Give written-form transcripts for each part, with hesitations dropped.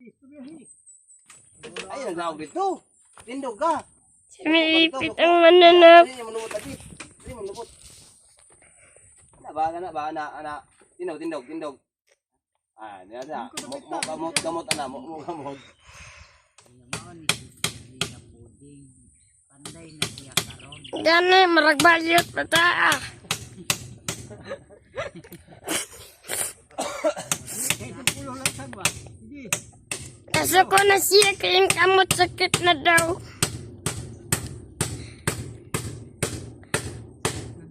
Ay, nagawag dito. Tindog ka. Sumipit ang mananap. Ay, manubot lagi. Ay, manubot. Na. Tindog. Ah, niya na. Gamot ana, mo gamot. Panday na siya karon. Gani, maragbayot pa ta. Kaso ko na siya kayong kamot sakit na daw.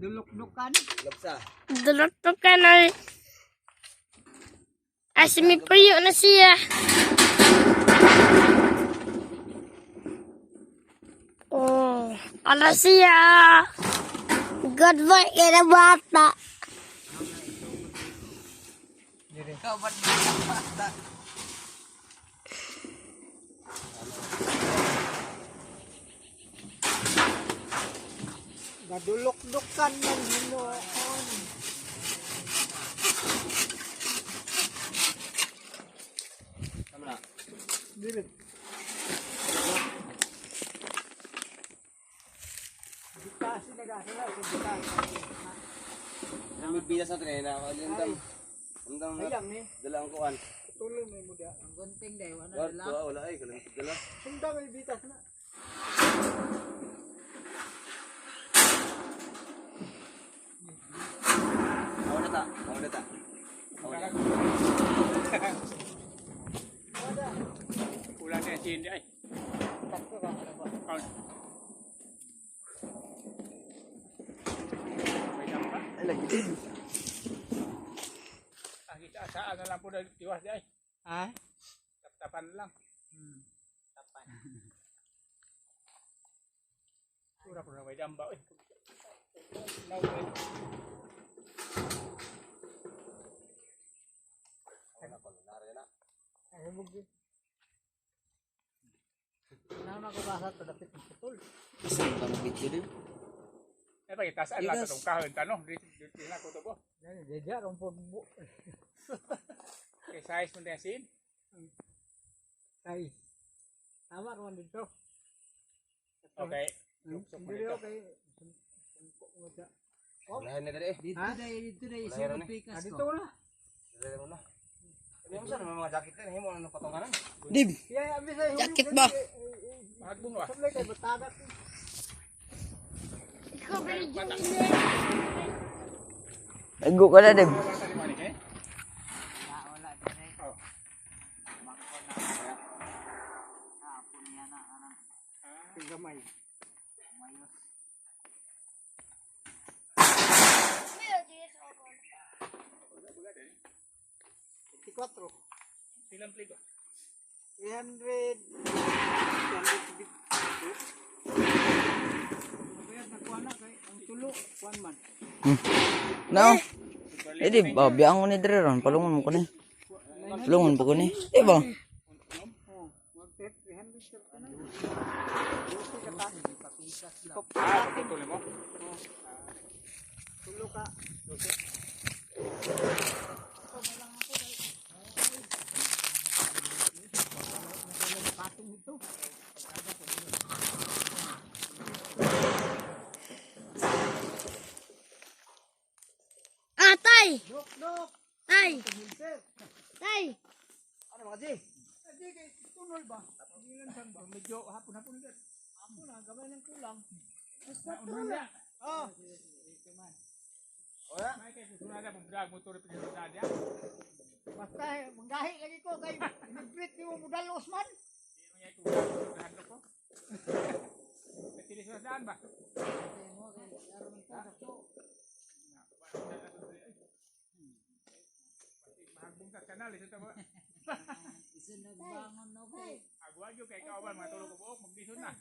Dulok-dukan. Lapsa. Dulot to ka na. Asimipuyo na siya. Oh, ala siya. Good boy kaya bata. Ikaw ba't bata? Nadulok-dukan ng Hinoon. Tama na. Dilit. Dikasi nagasala sa dikasi. May bilas na tren na ako. Undang Ayang ni. dalang kuan. Tuloy may muda. Ang gunting day wala Wala ay kalam dala. Sunda may bitas na. Awal data. Ulan na sindi ay. Takto ka na ba? May dampa. Ay lagi din. Kita saan na lang po na tiwas di ay. Ha? Tap-tapan lang. Tapan. Pura po na may damba. Nawin. Ay bugi. Nama ko basa to dapat putol. Isa lang video din. Eh pakita saan lang itong kahon tanong. Dito na ko to po. Yan deja ron po bu. Okay, size mo din sin. Ay. Tama ron dito. Okay. Luksok mo Dili dito. okay. Wala na dere. Dito day Wala na. pikas ko. Dito na. Dere mo na. Ano sa mga jacket na himo ano patunganan? Dib. Yeah, abi sa Jacket ba? Mahagbong ba? Sablay kay batagat. Ikaw ba yung Naggo ka na, Deb. Bata ni Manik eh. Wala dire. Oh. Mangko na. Hapon yan na anang Gamay. mayos. Ikotro. Silang pligo. 300. 300 Kaya nakuha na kay ang tulo 1 month. No? Eh, Deb, biyaan ko ni Dre ron. Palungon mo ko ni. Palungon po ko ni. Diba? Oh, 300 ka na. Pagpatuloy mo. Tulo ka. Patong ito. Ah, tay! Dok. Tay! Sir. Tay! Ano mga di? Hindi kay tunol ba? Ilan san ba? Medyo hapon din. Hapon na gamay ng kulang. Una. Oh. Oya. May kay susunod na pagdag mo to represent na dia. Basta manggahi lagi ko kay inibrit ni mo mudal Osman. May tugan ko. Petili sa daan ba? Mahagbong sa kanal ito ba? Isa nagbangon no kay. Agwagyo kay kauban mga tulog ko buok magdison na.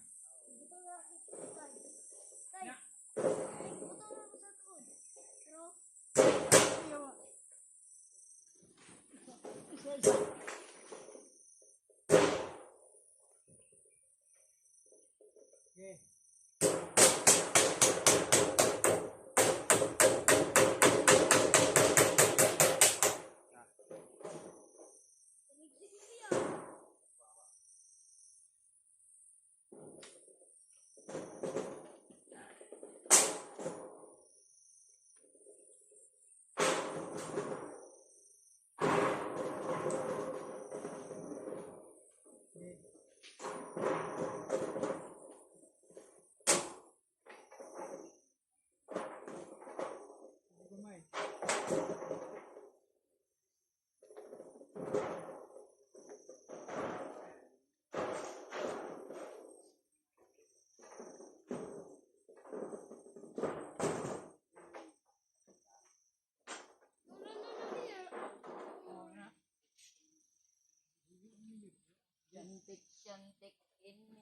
Cantik-cantik ini.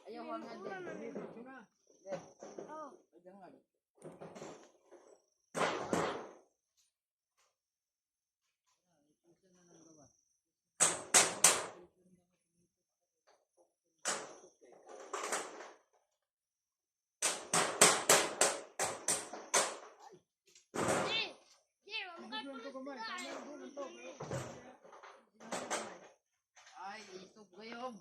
Ayo hangat deh. Oh. Jangan. Ay, itu gayong.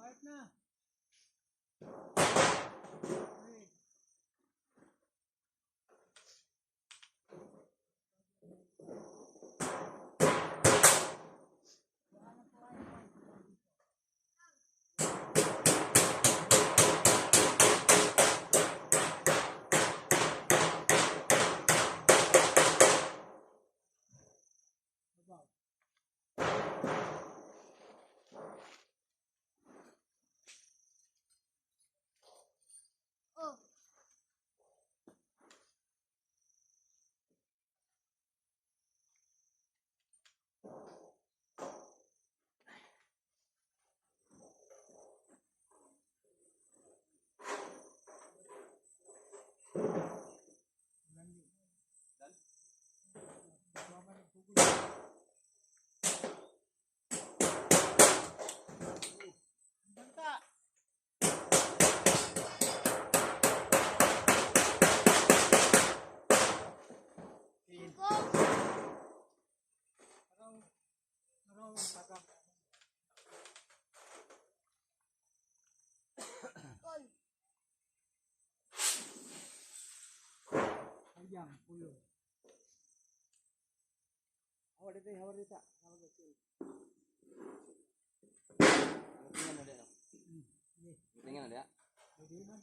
Five na. Oh. Araw ang taga. Ayang, puyo. Hawar dito, hawar dito. Hawar dito. Tingnan mo din. Tingnan na dia. Pwede man.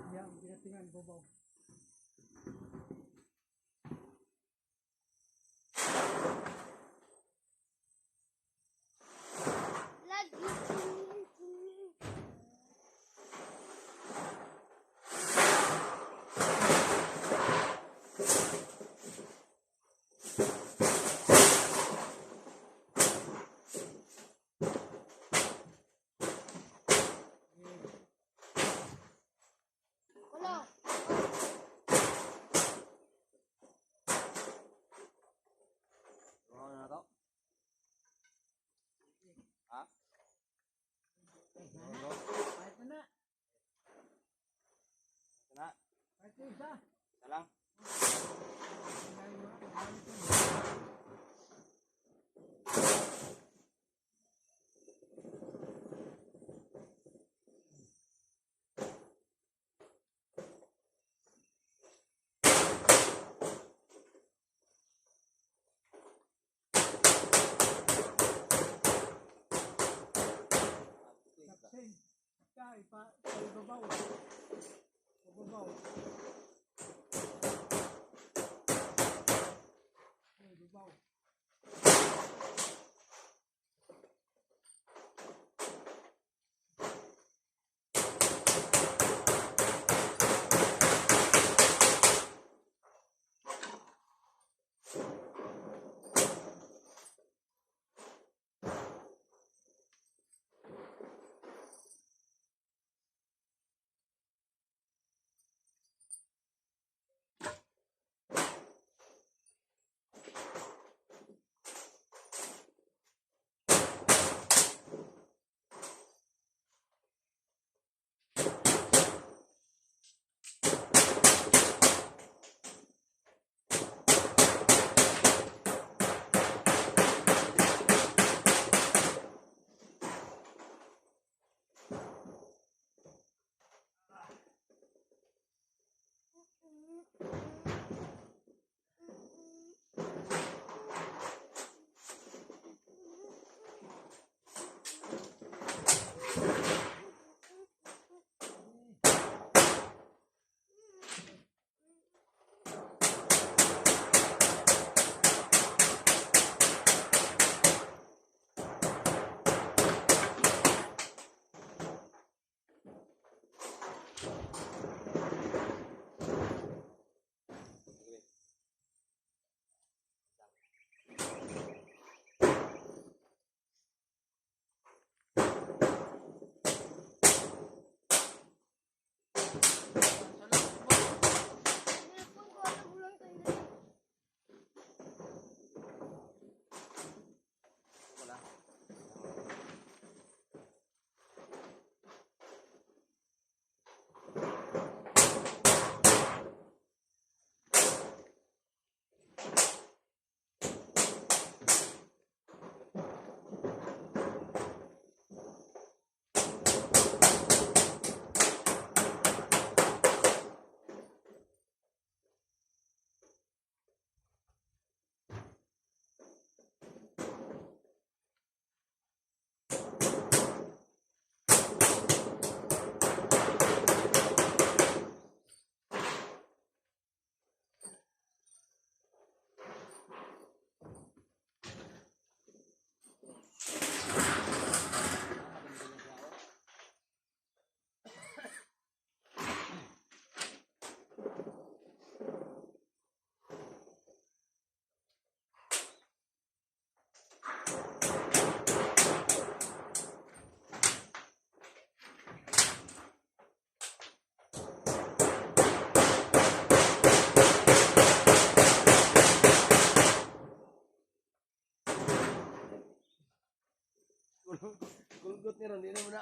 Yang, pinatingan, babaw. Ibabaw. Ibabaw. Ibabaw.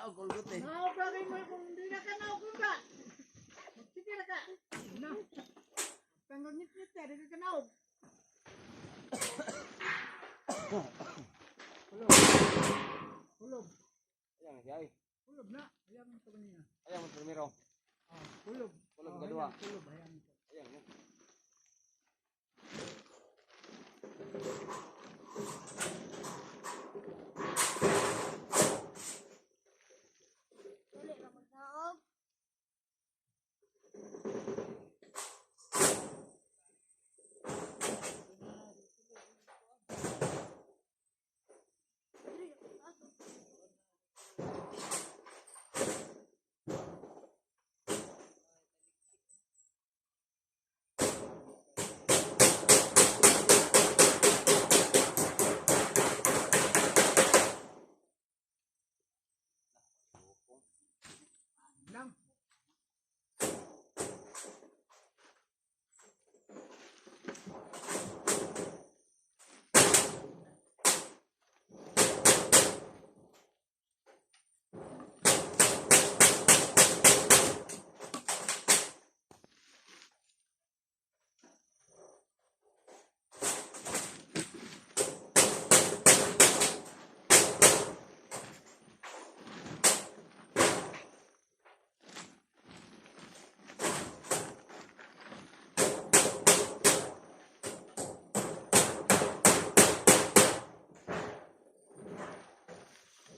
og kulgot eh. Naog na rin mo kung hindi na ka naog ka. Sige na ka. Na. Tanggal ngit-ngit ya, hindi ka naog. Kulob. Ayan siya ay. Kulob na. Ayan mo ito kanina. Ayan mo primero. Kulob. Kulob kedua. Kulob. Ayan ito. Ayan yan. Dili ra magnaog. Lang.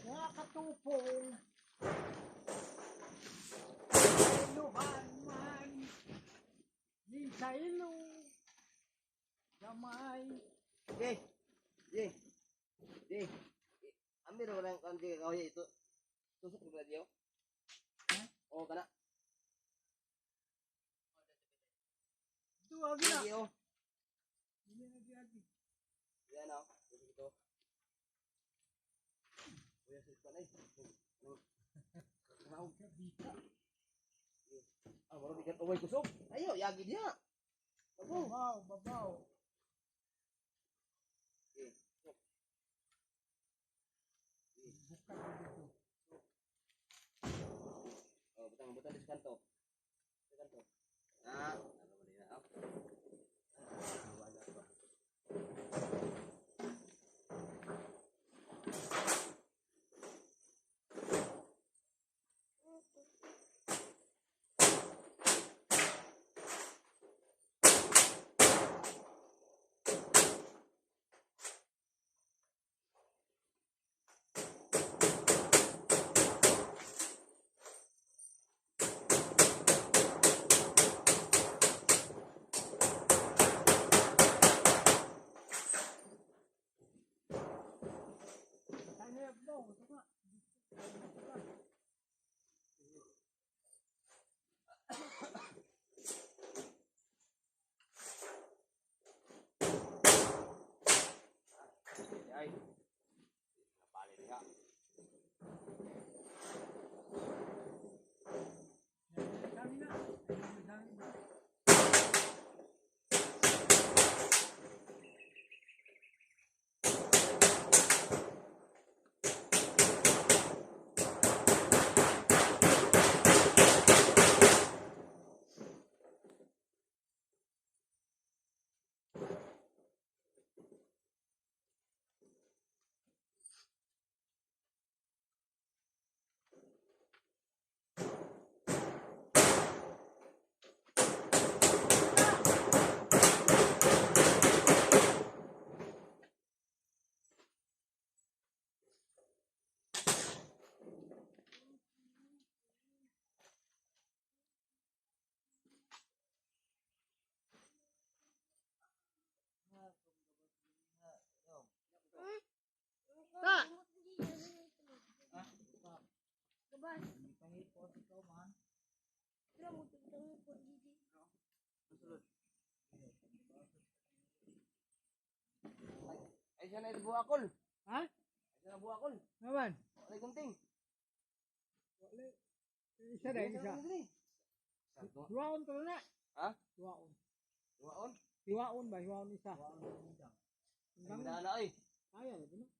Mga katupong. Iluhan man. Di sa ilo. Gamay. Okay. Ye. Ye. Ambil orang kan dia kau itu. Tusuk ke dia. Oh, kana. Dua gila. Dia. Ini lagi. Ya no. Tusuk itu. Kuya sukan ay. Mau ka bita. Ah, baru bikin away kusog. Ayo, yagi dia. Bago. Babaw, babaw. Buka dito. Oh, butang-butang di kanto. Di kanto. Ah, ano ba nila? Wala ba? Tanya dong, coba. Ay. Napali dia. Dami na. Dami na. Kak. Kebas. Kira mo tugtong po dito. Ay, siya na ito buakol. Ha? Ay, siya na buakol. Naman. Ay, gunting. Isa na, isa. Hiwaon ka na. Ha? Hiwaon. Buakol? Hiwaon ba? Hiwaon isa. Ay, daan na ay. Ayaw, ito na.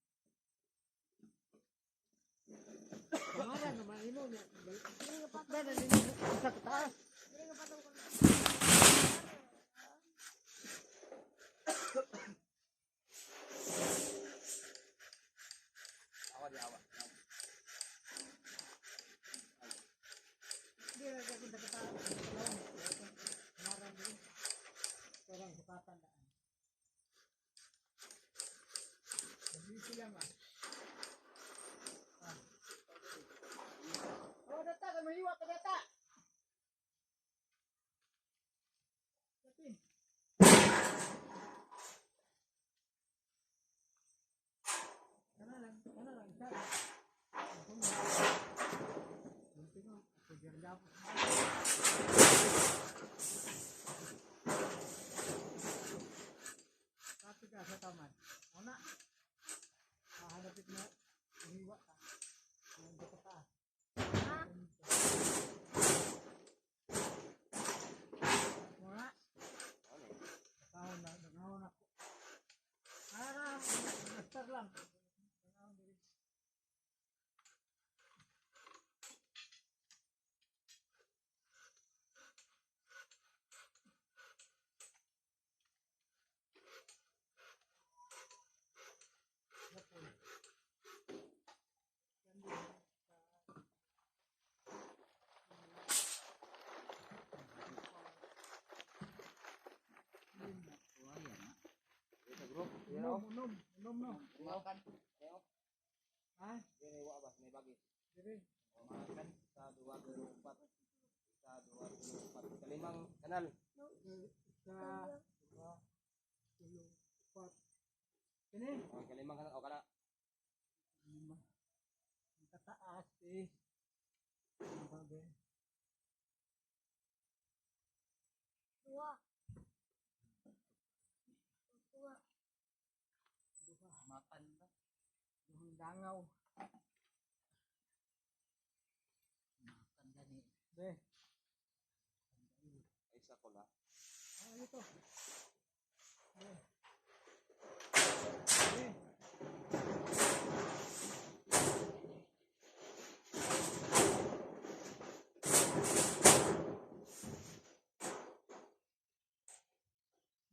Pangalan naman imo niya. Dahil na ninyo sa taas. Awa di awa. Hindi na kita sa taas. Pangalan din. Parang sukatan na. Dito lang ah. Oh, data ka mahiwa ka data. Datin. Kana lang isa. Bunting mo, pagyan daw. Tapi ka sa taman. Ona. Hanapit mo, mahiwa ka. Ang dito ka. Mga tahun na nangawon ako. Ara, master lang. Nangawon diri. Ito bro. Unom no. Makan. Ayo. Ha? Dili wa ba may bagi. Diri. Makan sa 224. Sa 224. Kalimang kanal. Sa tulo, upat. Kini. Oh, kalimang kanal o kana. Ang kataas eh. Ang bagay. Makan ba? Yung dangaw. Makan gani. Be. Ay sa kola. Ah, ito. Be. Be.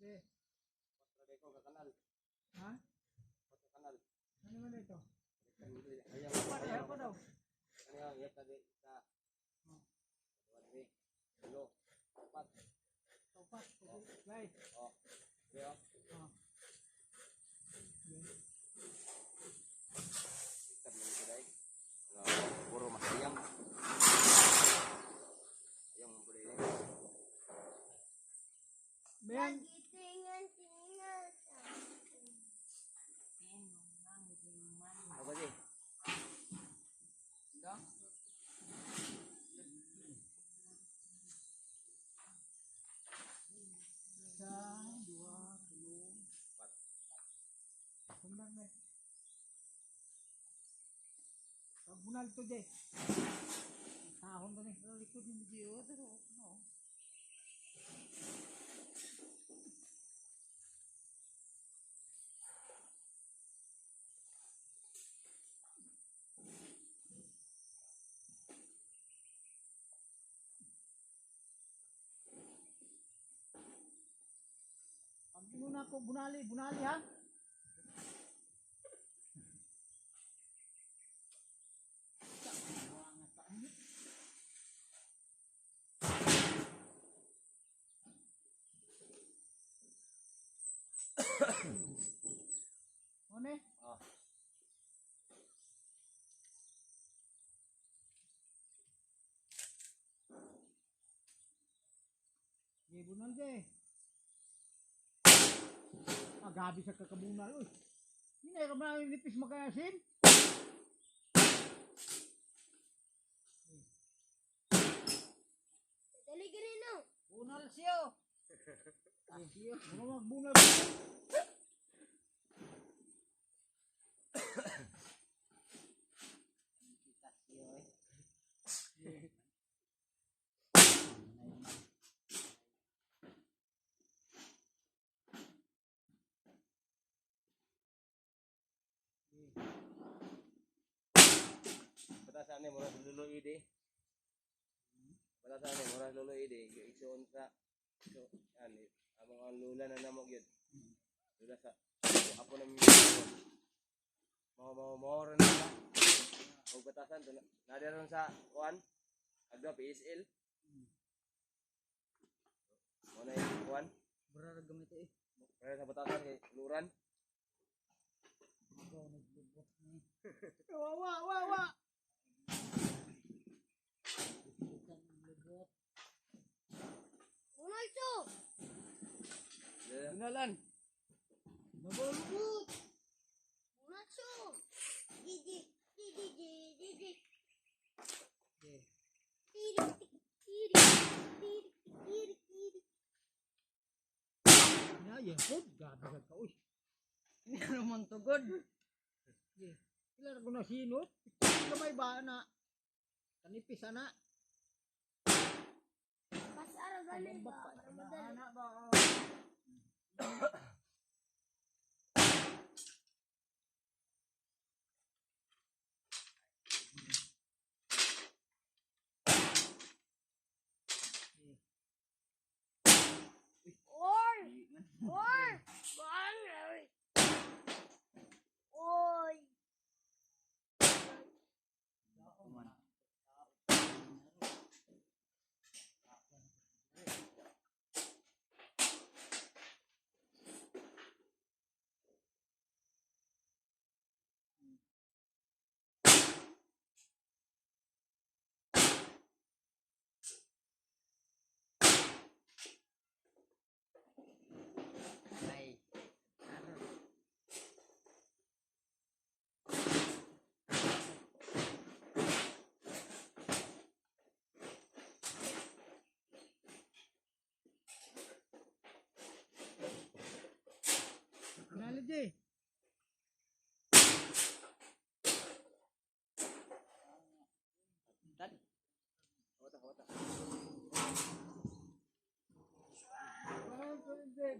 Be. Patra ko ka kanal. Ha? Patra kanal. Ano man ito? Ayaw. Ayaw ko daw. Ayaw, ya tadi sa. Dua, tulo, empat. Upat. Guys. Oh. Yo. Oh. Ikan yang kedai. Puro mas ayam. Ayam boleh ini. Ben. Apa sih? Isa, dua, tulo, Empat. Sundang na. Pagbunal to Jay. Tahon to ni. Likod ni Jay. No. Pag muna ko bunali ha. One? Oh. Ye bunal Jay. Gabi sa kakabunal uy. Hindi ka ba nipis magasin? Dali gini no. Bunal siyo. Siyo. Mga magbunal. ni mura sa lulo ide. Batasan ni mura sa lulo ide. Isuon sa so ani among ang lula na namo gyud. Lula sa apo na mi. Mau ron na. Og batasan to na ron sa kuan. Agda PSL. Mo na yung kuan. Berarag gamit eh. Kaya sa batasan kay luran. Wa. Ronaldo! Ginalan. Nabulbut. Ronaldo! Gigi! Gigi! Gigi! Eh, Kiri! Kiri! Kiri! Kiri! Kiri! na yehod gabi ka uy. Ini naman tugod. Eh, kailan ko na sinot? Kamay ba na? Kanipis ana. Pasara galing ba? Para madali. Ana ba? Or! Bangay! Oy! Nalidi. Wata.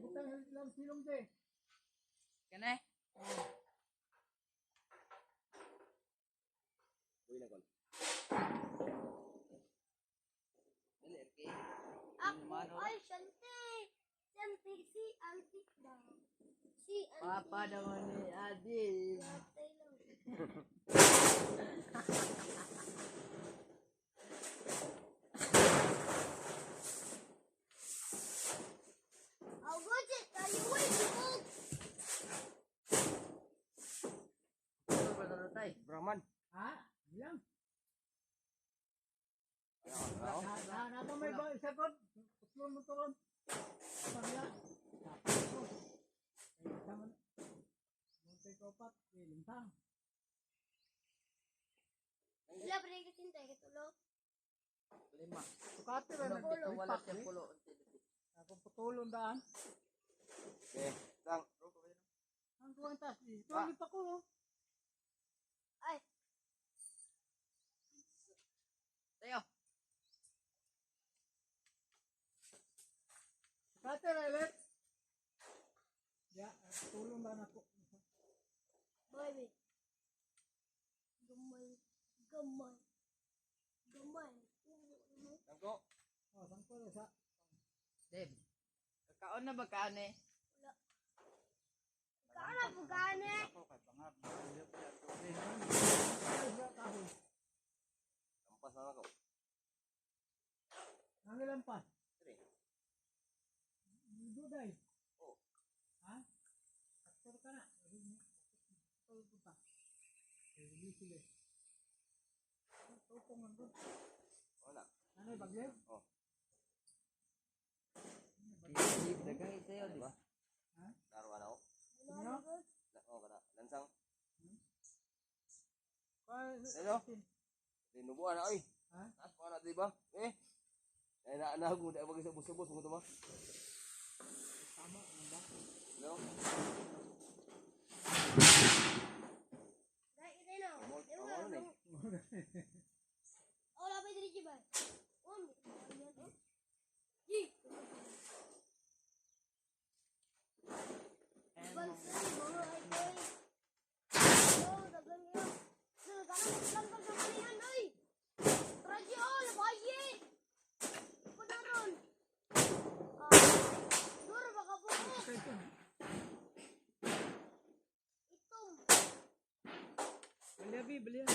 Butang lang silong de. Kene? Uy na kon. Dali okay. Ako ay siyante! Siyante si Auntie daw. Si Auntie. Papa naman ni Adil. Tatay lang. I'll watch it. Are you waiting? Ano ba na tay? Brahman. Ha? Bilang. Ano? Na pa may ba isa kon? Puslon mo turon. Pagla. Tapos. Ay tama. Montay ko pat, lintang. Sila pa rin kasi tayo katulog. 5. Sukati ra nag Ito wala ipak. siyang pulo. Ako putulon daan. Okay. Tang. Ang kuwantas. Tuloy pa ko. Ay, Tayo. Sukati ra ulit. Ya, tulong daan ako. baby. Gamay. Gamay. Gamay. Tangko. Oh, sangko ra sa. Deb. Kakaon na ba kaane? Kala po gani. Ako kay pangab. Lampas na ako. Ang ilang pa? Dire. Duday. Oh. Ha? Aktor ka na. Aktor ko pa. Hindi sila. Tutong ang doon. Wala. Ano yung bagay? Oh. Dagang isayo di ba? Laro ka na ako. Ano? Oh, kada. Lansang. Ano? Tinubuan na oy. Ha? Taas pa na di ba? Eh. Ay na mo dai bagay sa busubos mo to ma. Tama ano ba? No. Dai, ito na. Amo ni. Oh, lapay diri ba? Oh, yan oh. Yi. Bansa mga ay boy. Oh, dagan yo. Dagan lang pag sa yan, oy. bibili yan.